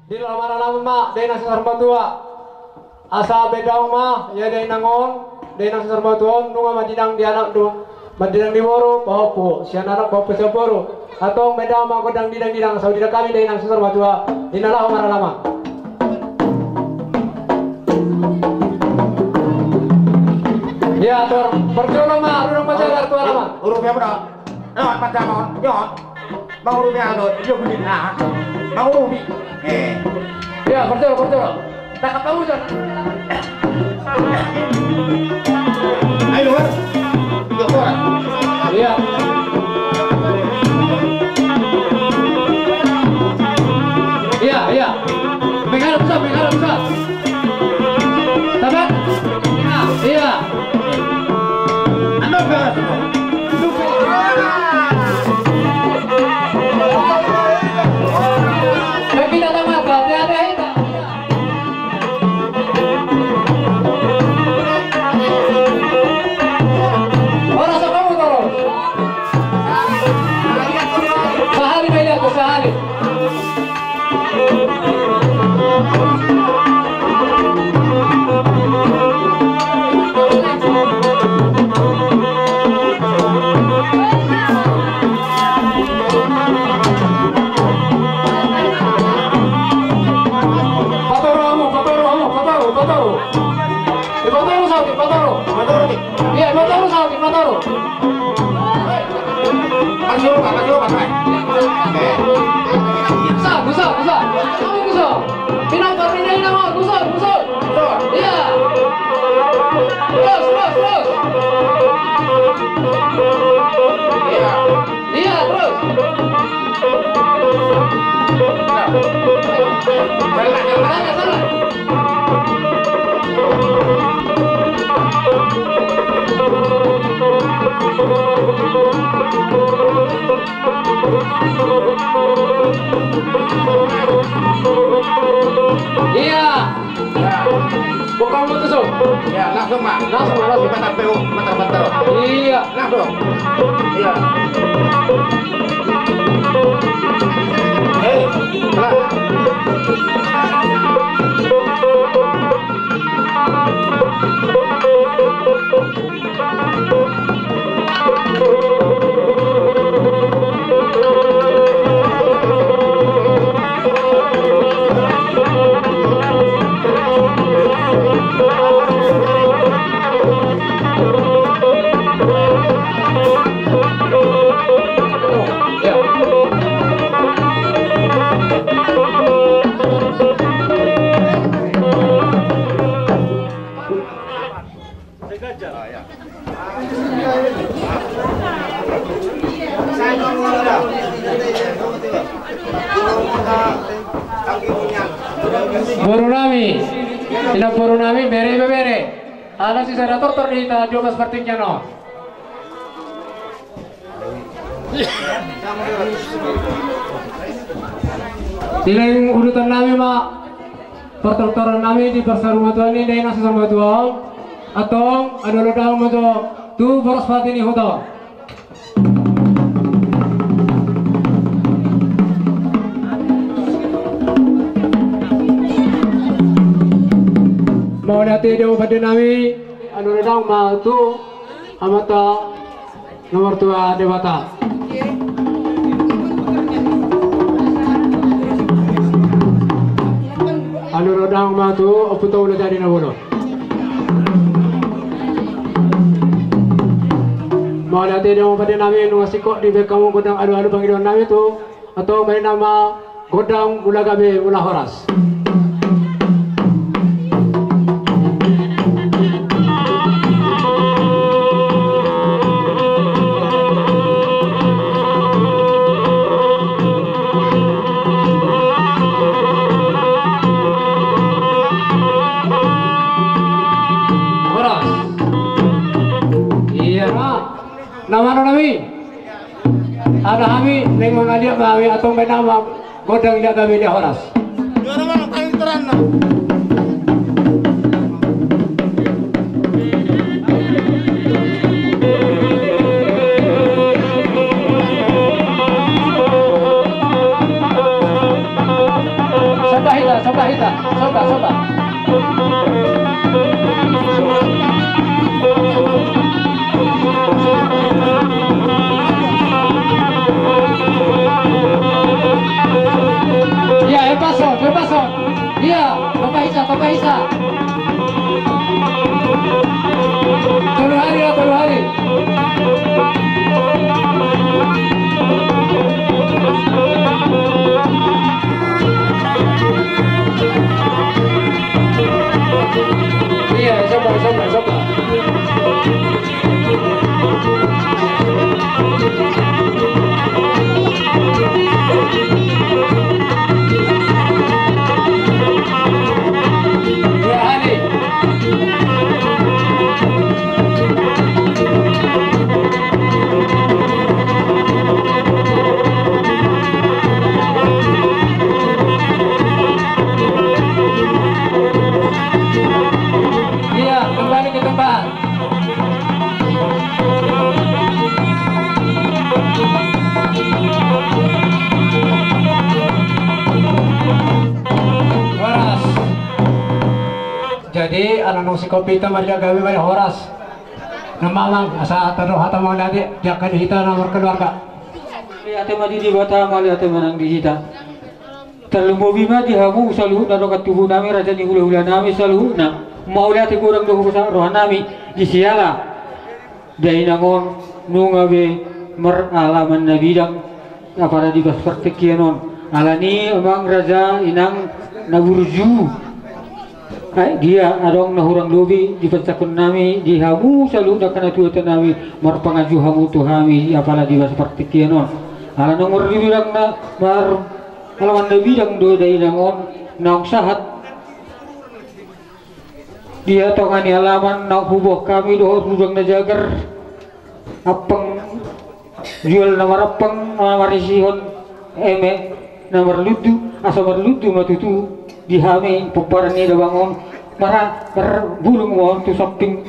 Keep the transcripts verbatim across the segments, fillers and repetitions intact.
Di laho maralaman ma, dainang sesar matua. Asa baen damang ma, ia dainang on, dainang sesar matua on, nunga mandidang di anak do, mandidang di boru, pahompu sian anak, pahompu sian boru. Antong baen damang ma gondang didang-didang, asa hudidang hami dainang sesar matua, di na laho maralaman. Ia, tor, parjolo ma, rudang ma jagar tu alaman. Urupi apa dah? Lawan pandangon, yon. Mangurupi anu, dia bunyi, ah. Mangurupi. Eh. Ia, parjolo, parjolo. Tangkap kamu, Jon. Ayo, luar. Iya, luar. Iya. Iya, iya. Megang, bisa, megang, bisa. Sabar. Iya. Anu, beres. Ora, sapa mu toro? Sahali ma i, sahali. Patoru hamu, patoru hamu, patoru, patoru. Ipatoru saut i, patoru. Patoru i. Iya, ipatoru saut i, patoru. Masuk, Pak, masuk, Pak. Busa, busa, busa. Busa. Pinang, pinang, pinang, busa, busa. Iya. Terus, terus, terus. Iya. Iya, terus. Sana, sana. Iya. Ya. Buka mulut tuh, Sob. Ya, langsung, Pak. Langsung, langsung. Kita tampil, bentar-bentar. Iya. Langsung. Iya. Eh, lah. Boru nami, inang boru nami, bere, bebere. Ala sisada tortor di hita dua belas partingkian on. Di na udutan nami ma partortoran nami di parsarumatuan ni dainang sesar matua on. Antong, adu-adu damang ma jo tu boras pati ni huta on. Mauliate do pande nami, adu-adu damang ma tu Amanta na martua Debata. Adu-adu damang ma tu ompunta Ulu Jadi Na Bolon. Mauliate do pande nami, nunga singkop dibaen hamu gondang adu-adu pangidoan nami tu Antong, baen nama gondang mula gabe mula horas. Horas. Iya. Na mana nami? Ala hami naeng mangaliat ma hami, antong baen nama gondang liat gabe liat horas. Somba hita, somba hita, somba, somba. Ia, epason, epason. Ia, somba hita, somba hita. Tolu hali, ia, tolu hali. Ia, somba, somba, somba. Ia, kembali ke tempat. Horas. Jadi, ala naung singkop hita, marliat gabe ma di horas. Na mamang, asa tadok hata mauliate di angka di hita na markeluarga. Mauliate ma di Debata, mauliate ma nang di hita. Tarlumobi ma di hamu saluhutna dongan tubu nami, raja ni hulahula nami saluhutna. Mauliate godang do hupasahat roha nami di siala dainang on nunga be maralaman na bidang, apala di bagasan partingkian on. Alani amang raja, inang na burju, ai dia adong na hurang lobi di pansahon nami di hamu saluhutna angka na tuatua nami, marpanganju hamu tu hami, apala di bagasan partingkian on. Ala na maralaman na bidang do dainang on, naung sahat di tonga ni alaman, naung huboan hami dohot hudang na jagar, ampang jual na marampang, na marisihon eme na marlundu, asa marlundu ma tutu di hami pomparan ni damang on, mara marbulung ma on tu samping,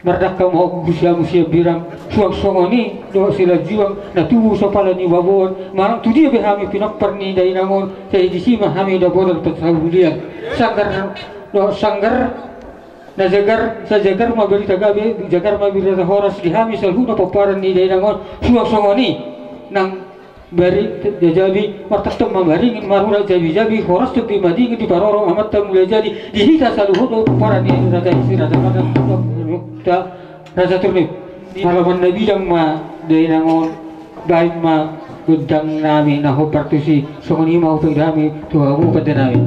mardangka ma on tu siamun siambiran, suang songon i dohot silanjuang na tubu so pala nibaboan, manang tu dia be hami pinompar ni dainang on, sai disi ma hami dapotan parsaulian. Sanggar dohot sanggar na jagar, sai jagar ma barita gabe, jagar ma barita horas di hami saluhutna pomparan ni dainang on, suang songon i nang bari jabi, martongtong ma maringin, marurat jabijabi, horas tondi madingin, diparorot Amanta Mulajadi di hita saluhutna pomparan ni raja i, si raja Raja Turnip. Di halaman na bidang ma dainang on, baen ma gondang nami na hombar tusi, songon i ma hupaido hami tu hamu pande nami.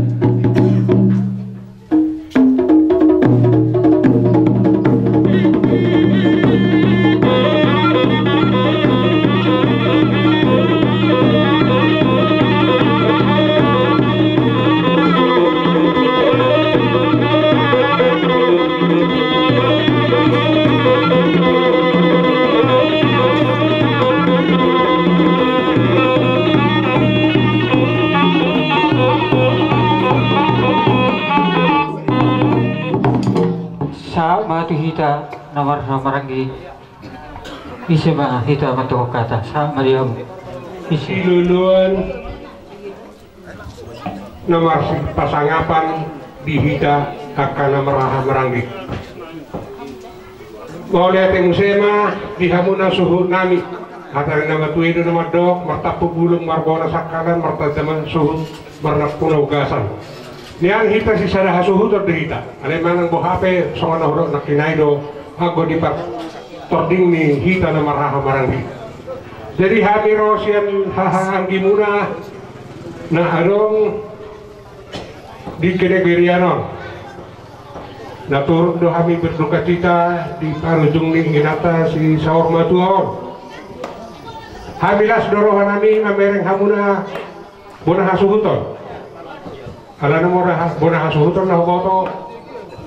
Sahat ma tu hita na marhahamaranggi. Ise ma hita mandohot hata, sahat ma di hamu. Ise? Siloloan na marsipasangapan di hita angka na marhahamaranggi. Mauliate muse ma di hamu na suhut nami. Hata ni na matua i do na mandok, martampu bulung marbona sangkalan, martanjaman suhut marnampuna ugasan. Nian hita sisada hasuhuton do hita. Alai manang boha pe songon na hudok nangkin i do anggo di partording ni hita na marhahamaranggi. Jadi hami ro sian hahaanggimuna na adong di kenegerian on. Na turut do hami berdukacita di parujung ni inanta si saur matua on. Hami las do roha nami mamereng hamuna bona hasuhuton. Alana mora ha-, bona hasuhuton na huboto,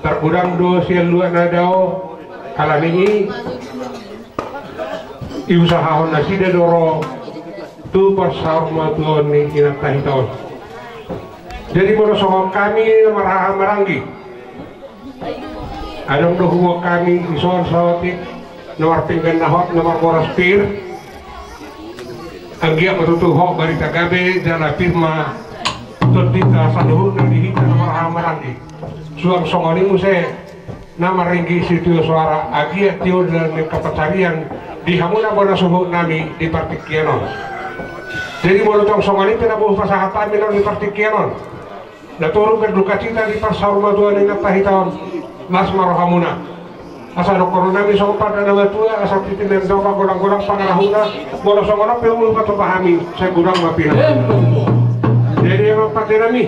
targodang do sian luat na dao, alani i diusahahon nasida do ro tu parsaurmatuaon ni inanta hita on. Jadi molo songon hami na marhahamaranggi, adong do huboan hami dison saotik, na marpinggan na hot, na marboras pir. Anggiat ma tutu hot barita gabe jala pir ma tondinta saluhutna di hita na marhahamaranggi. Suang songon i muse na marringgit sitio soara, anggiat tio dalan ni angka pansarian di hamuna bona suhut nami di partingkian on. Jadi molo tong songon i pe na boi pasahat hami na di partingkian on, na toru berdukacita di parsaurmatuaon ni inanta hita on, las ma rohamuna. Asa dohonon nami songon pande ni natuatua, asa tintin ni andohar, golang-golang pangarahutna. Molo songon on pe umur patupa hami, sai godang ma pina. Jadi amang pande nami,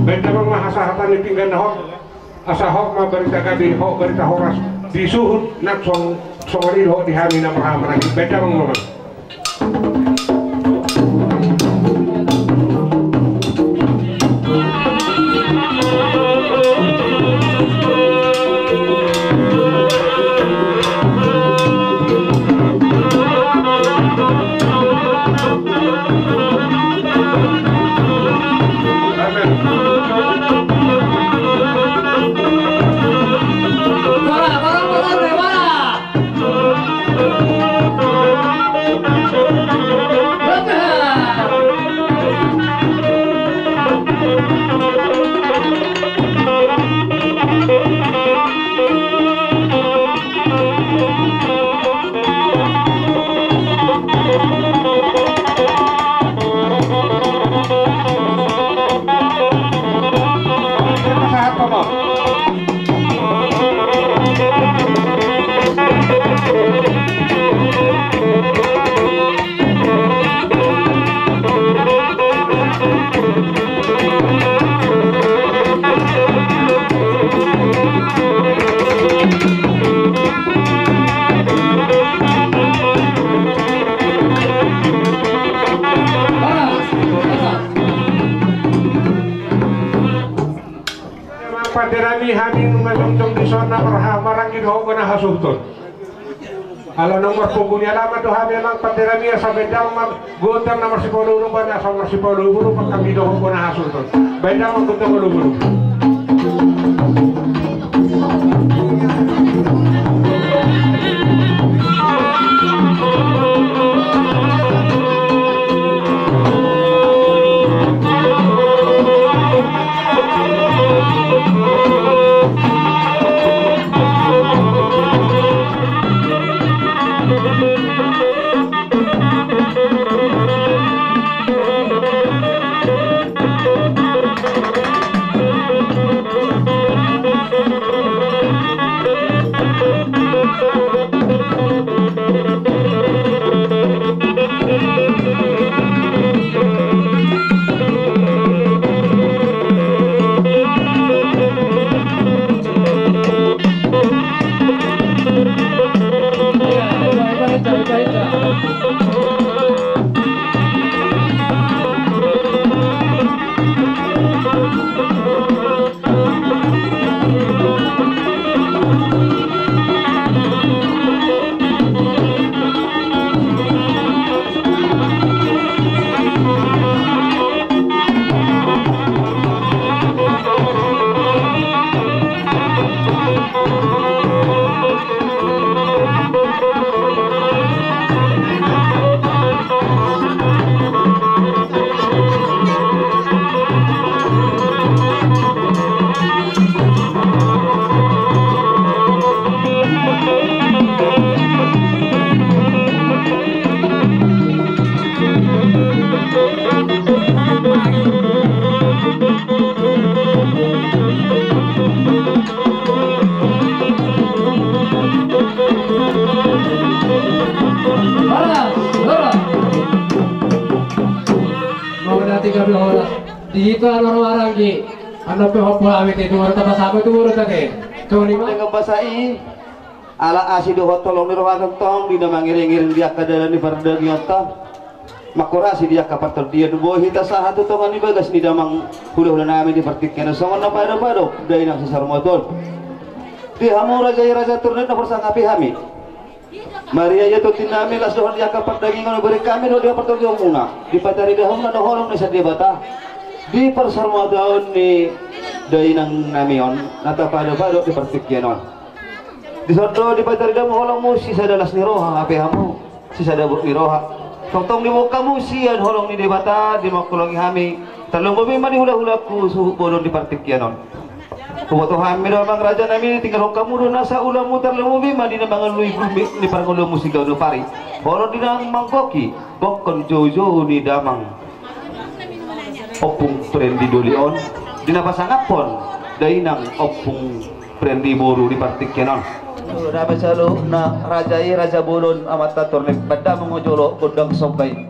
baen damang ma hasahatan ni pinggan na hot. Asa hot ma barita gabe, hot barita horas di suhut nang song-, songon i dohot di hami na marhahamaranggi. Baen damang ma. Amang pande nami, hami nunga jongjong dison na marhahamaranggi dohot bona hasuhuton. Ala nomor punggung ni alaman do hami amang pande nami, asa baen damang ma gondang na marsipolo uruban, asa marsipolo uruban hami dohot bona hasuhuton. Baen damang ma gondang uruban. Horas, horas. Mauliate gabe horas. Di hita na marhahamaranggi. Annon pe hompu hami te tu maro tapasahat tu maro tate. Tu lima. Dengan bahasa i. Ala asi dohot holong ni roha tongtong di na mangiringiring di angka dalan ni pardalanan i tongtong. Mangkorasi di angka partondion boi hita sahat tu tonga ni bagas ni damang hulahula nami di partingkian on songon na padopadop dainang saur matua on. Di hamu raja i raja turna na porsangapi hami. Maria ia tonti nami, las dohot di angka pardagingon, bere hami dohot di angka partondion muna. Dipatarida hamuna do holong ni Debata di parsaurmataon ni dainang nami on na tapadopado di partingkian on. Dison do dipatarida hamu holongmu, sisada las ni roha hape hamu, sisada bot ni roha. Tongtong diboan hamu sian holong ni Debata, dimangkulangi hami. Tarlumobi ma di hulahulangku suhut bolon di partingkian on. Huboto hami do amang raja nami, tinggalhon hamu do nasa ulaonmu, tarlumobi ma di na mangalului gulmit ni parngoluonmu siganup ari. Holong di na manggohi gokhon joujou ni damang Ompung Prendi Doli on, di na pasangaphon dainang Ompung Prendi boru di partingkian on. Dame saluhutna raja i, raja bolon, amanta tornep, baen damang jolo gondang somba i.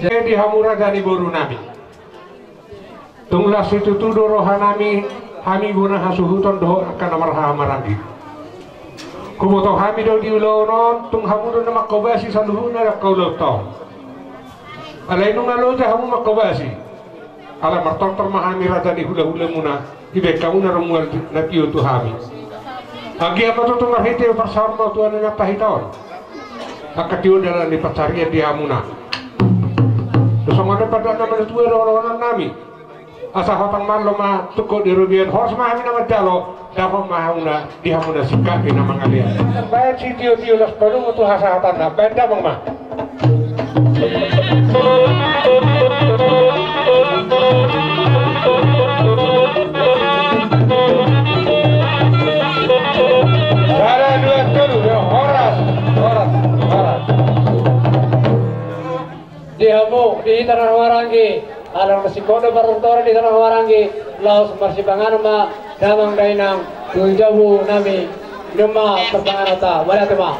Jadi hamu raja ni boru nami. Tung las situtu do roha nami, hami bona hasuhuton dohot angka na marhahamaranggi. Huboto hami do di ulaon on, tung hamu do na manghobasi saluhutna angka ulaonta on. Alai nunga loja hamu manghobasi. Ala martortor ma hami raja ni hulahula muna, dibaen hamu na romual na tio tu hami. Anggiat ma tutu marhite parsaurmatuaon ni hita on. Angka tio dalan ni pansarian di hamuna. Songon i pe dohonon ni natuatua dohonon nami. Asa hotang malo ma tungkot di robean, horas ma hami na manjalo, dapot ma hamuna di hamuna singkat di na mangalean. Baen sitiotio las palumu tu hasahatanna, baen damang ma. Sada, dua, tolu, ya, horas, horas, horas. Di hamu, di hita na marhahamaranggi. Alana singkop do partontuaran di son, maranggi, laos marsipanganon ma damang dainang tu jabu nami. Nunga ma parpanganonta, mauliate ma.